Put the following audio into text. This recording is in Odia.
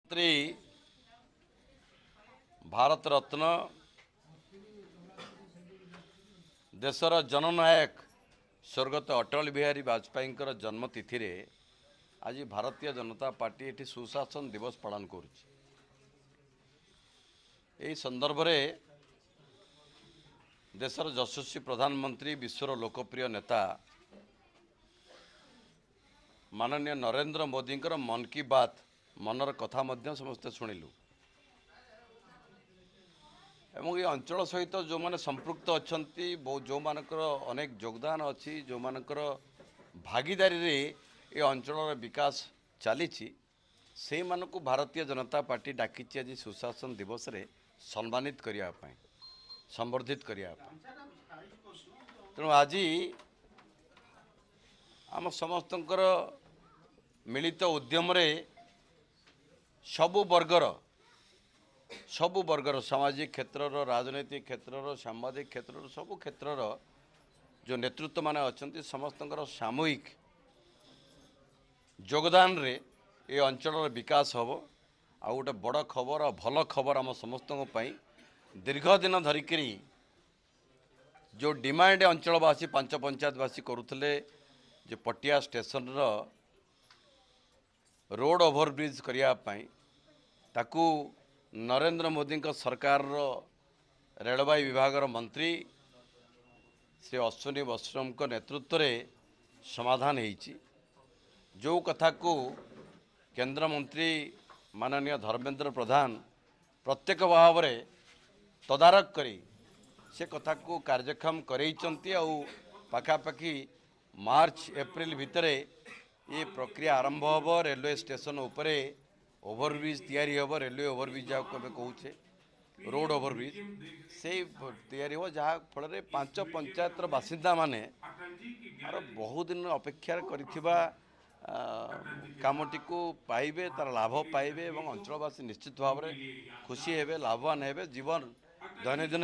ମନ୍ତ୍ରୀ ଭାରତ ରତ୍ନ ଦେଶର ଜନନାୟକ ସ୍ୱର୍ଗତ ଅଟଳ ବିହାରୀ ବାଜପେୟୀଙ୍କର ଜନ୍ମତିଥିରେ ଆଜି ଭାରତୀୟ ଜନତା ପାର୍ଟି ଏଠି ସୁଶାସନ ଦିବସ ପାଳନ କରୁଛି। ଏହି ସନ୍ଦର୍ଭରେ ଦେଶର ଯଶସ୍ୱୀ ପ୍ରଧାନମନ୍ତ୍ରୀ, ବିଶ୍ୱର ଲୋକପ୍ରିୟ ନେତା ମାନନୀୟ ନରେନ୍ଦ୍ର ମୋଦିଙ୍କର ମନ୍ କି ବାତ୍, ମନର କଥା ମଧ୍ୟ ସମସ୍ତେ ଶୁଣିଲୁ ଏବଂ ଏ ଅଞ୍ଚଳ ସହିତ ଯେଉଁମାନେ ସମ୍ପୃକ୍ତ ଅଛନ୍ତି, ଯେଉଁମାନଙ୍କର ଅନେକ ଯୋଗଦାନ ଅଛି, ଯେଉଁମାନଙ୍କର ଭାଗିଦାରୀରେ ଏ ଅଞ୍ଚଳର ବିକାଶ ଚାଲିଛି, ସେଇମାନଙ୍କୁ ଭାରତୀୟ ଜନତା ପାର୍ଟି ଡାକିଛି ଆଜି ସୁଶାସନ ଦିବସରେ ସମ୍ମାନିତ କରିବା ପାଇଁ, ସମ୍ବର୍ଦ୍ଧିତ କରିବା ପାଇଁ। ତେଣୁ ଆଜି ଆମ ସମସ୍ତଙ୍କର ମିଳିତ ଉଦ୍ୟମରେ ସବୁ ବର୍ଗର ସାମାଜିକ କ୍ଷେତ୍ରର, ରାଜନୈତିକ କ୍ଷେତ୍ରର, ସାମ୍ବାଦିକ କ୍ଷେତ୍ରର, ସବୁ କ୍ଷେତ୍ରର ଯେଉଁ ନେତୃତ୍ୱମାନେ ଅଛନ୍ତି, ସମସ୍ତଙ୍କର ସାମୂହିକ ଯୋଗଦାନରେ ଏ ଅଞ୍ଚଳର ବିକାଶ ହେବ। ଆଉ ଗୋଟେ ବଡ଼ ଖବର, ଭଲ ଖବର ଆମ ସମସ୍ତଙ୍କ ପାଇଁ, ଦୀର୍ଘ ଦିନ ଧରିକିରି ଯେଉଁ ଡିମାଣ୍ଡ ଅଞ୍ଚଳବାସୀ, 5 ପଞ୍ଚାୟତବାସୀ କରୁଥିଲେ ଯେ ପଟିଆ ଷ୍ଟେସନର ରୋଡ଼ ଓଭରବ୍ରିଜ୍ କରିବା ପାଇଁ, ତାକୁ ନରେନ୍ଦ୍ର ମୋଦିଙ୍କ ସରକାରର ରେଳବାଇ ବିଭାଗର ମନ୍ତ୍ରୀ ଶ୍ରୀ ଅଶ୍ୱିନୀ ବୈଷ୍ଣବଙ୍କ ନେତୃତ୍ୱରେ ସମାଧାନ ହେଇଛି। ଯେଉଁ କଥାକୁ କେନ୍ଦ୍ରମନ୍ତ୍ରୀ ମାନନୀୟ ଧର୍ମେନ୍ଦ୍ର ପ୍ରଧାନ ପ୍ରତ୍ୟକ୍ଷ ଭାବରେ ତଦାରଖ କରି ସେ କଥାକୁ କାର୍ଯ୍ୟକ୍ଷମ କରେଇଛନ୍ତି। ଆଉ ପାଖାପାଖି ମାର୍ଚ୍ଚ ଏପ୍ରିଲ ଭିତରେ ଏ ପ୍ରକ୍ରିୟା ଆରମ୍ଭ ହେବ। ରେଲୱେ ଷ୍ଟେସନ ଉପରେ ଓଭରବ୍ରିଜ୍ ତିଆରି ହେବ, ରେଲୱେ ଓଭରବ୍ରିଜ୍ ଯାହାକୁ ଆମେ କହୁଛେ, ରୋଡ଼ ଓଭରବ୍ରିଜ୍ ସେଇ ତିଆରି ହେବ, ଯାହାଫଳରେ 5 ପଞ୍ଚାୟତର ବାସିନ୍ଦାମାନେ ଆର ବହୁଦିନ ଅପେକ୍ଷା କରିଥିବା କାମଟିକୁ ପାଇବେ, ତାର ଲାଭ ପାଇବେ ଏବଂ ଅଞ୍ଚଳବାସୀ ନିଶ୍ଚିତ ଭାବରେ ଖୁସି ହେବେ, ଲାଭବାନ ହେବେ, ଜୀବନ ଦୈନନ୍ଦିନ